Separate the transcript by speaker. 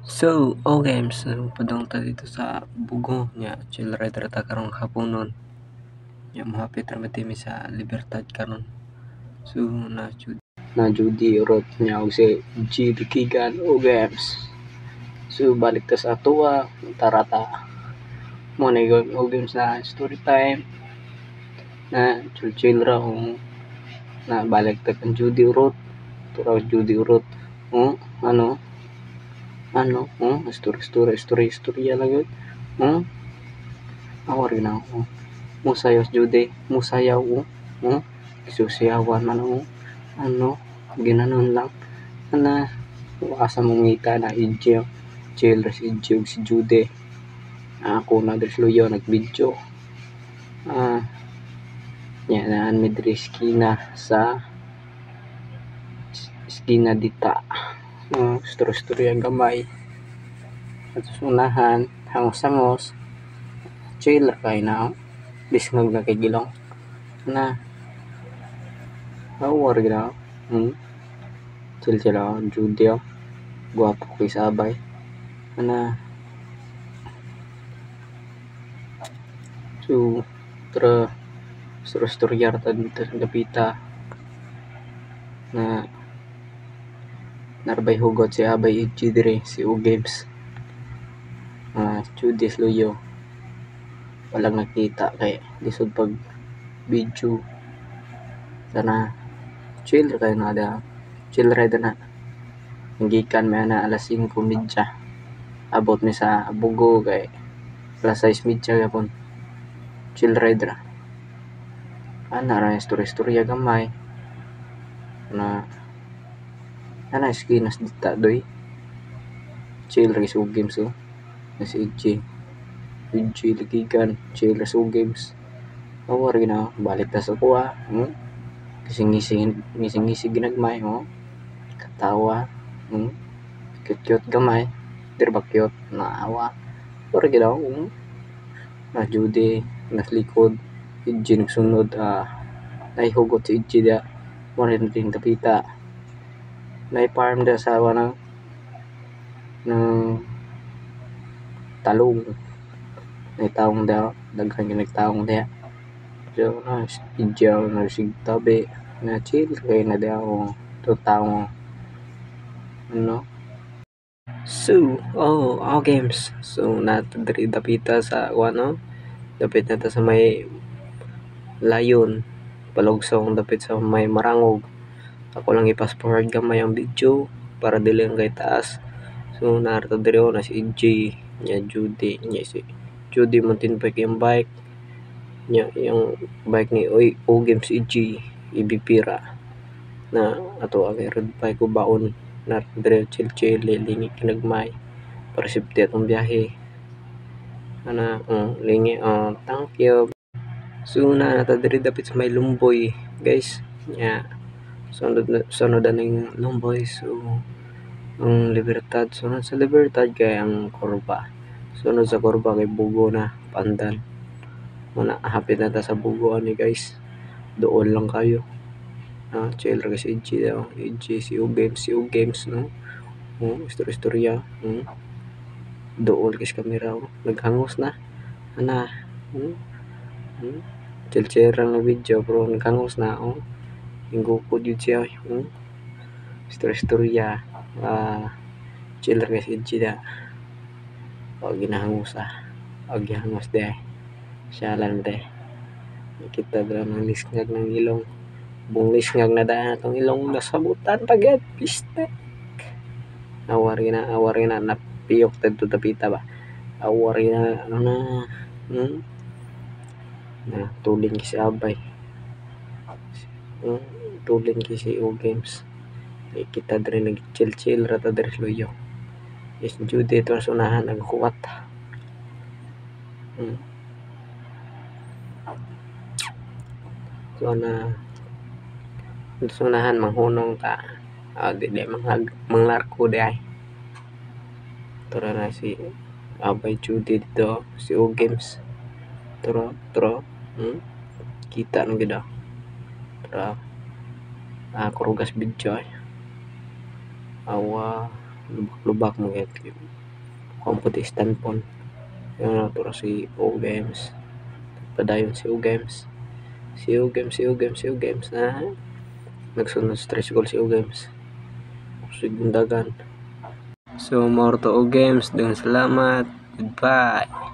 Speaker 1: So, all games, so, padung ta dito sa Bugo nya, chill rider ta karong haponon. Nya mohapit ra mi sa Libertad karon. So, na Judy urot nya og si G Dukigan o games. So, balik ta sa atoa, tara ta. Mo na o games na story time. Na chill chill ra oh. Na balik ta kang Judy urot. Tura Judy urot. Oh, ano? Ano? Oh, story story story istorya lang yun. Oh. Ako rin ako. Musayaw si Judy, musayaw oh. Oh, gisusayawan man oh. Ano? Ginanon lang. Ana, asa mong ngita na EJ. Chill ra si EJ ug si Judy. Ako na diri sa luyo nag-video. Ah, nya naan mi diri eskina sa eskina dita. Oh, istorya-istorya gamay. At sa unahan, hangos-hangos. Chill ra kay na oh. Bisngag na kay gilong. Na. Awar gid oh. Chill chill oh, Judy oh. Gwapo kay sabay. Ana. So, tara istorya-istorya ra ta dito sa dapita. Na narbay hugot si Abay EG diri si O Games. Ah, Judy Sluyo. Walang nakita kay lisod pag video. Sana chill ra kayo na da. Chill rider na. Gikan mi ana alas 5:30. Abot mi sa Bugo kay alas 6:30 gyapon. Chill rider. Ana ra istorya-istorya gamay. Na ana eskinas dita doy. Chill ra sa games oh. Na si EJ. EJ Ligigan, chill ra sa games. Awar gina balik ta sa kuha. Ngising ngising ginagmay oh. Katawa. Cute cute gamay. Diri ba cute? Naawa. Awar gid oh. Na Judy nas likod. EJ nagsunod ah nahihugot si EJ dia. Mo rin ting dapita. Nay farm dia sa ng ng talong. Nay taong dia, daghan kay nagtaong diha. So na EJ na sig tabi na chill kay na diha oh. To taong ano. So, oh, all games. So, nato diri dapita sa ano, dapit na ta sa may Layon, palugsong dapit sa may Marangog. Ako lang i-fast forward gamay ang video para dili ang kay taas. So, narito diri oh, na si EJ, nya Judy, nya si Judy mountain bike yung bike. Nya yung bike ni Oy O Games EJ ibipira na ato ang road bike ko baon na diri chill chill lingi kinagmay para safety atong biyahe. Ana oh, lingi oh, thank you. So na nata diri dapit sa may Lumboy, guys. Nya sunod na sunod aning Lumboy, so ang Libertad, sunod sa Libertad kay ang Korba. Sunod sa Korba kay Bugo na Pandan. Muna hapit na ta sa Bugo ani guys. Doon lang kayo. Ah, chill ra si EJ daw. EJ si O Games, si O Games no. Oh, istorya-istorya. Dool kay sa kamera oh. Naghangos na. Ana. Chill chill ra nga video pero naghangos na oh. Hinggukod yun siya. Istorya-istorya. Ah, chill ra si EJ da. O ginahangos ah. O gihangos de. Siya lang de. Kita dra ng lisngag ng ilong. Buong lisngag na daan atong ilong nasabutan pagid pistek. Awar gina, awar gina napiyok tadto dapita ba. Awar gina ano na. Na tulin kay si Abay. Tulin kay si O Games. Kay kita diri nag chill chill ra ta diri sa luyo. Yes, Judy ito sa unahan naghuwat. So na sa unahan manghunong ta. Ah, di di manghag manglarko di ay. Tura na si Abay Judy dito, si O Games. Turo, turo. Kita na gid ah. Tara. Ah, kurugas video ay. Awa Lubak-lubak mo kay kuan pud Istanbul. Ato ra si O Games. Padayon si O Games. Si O Games, si O Games, si O Games na. Nagsunod sa tricycle si O Games. Kusog dagan. So, mao to, O Games. Daghang salamat. Goodbye.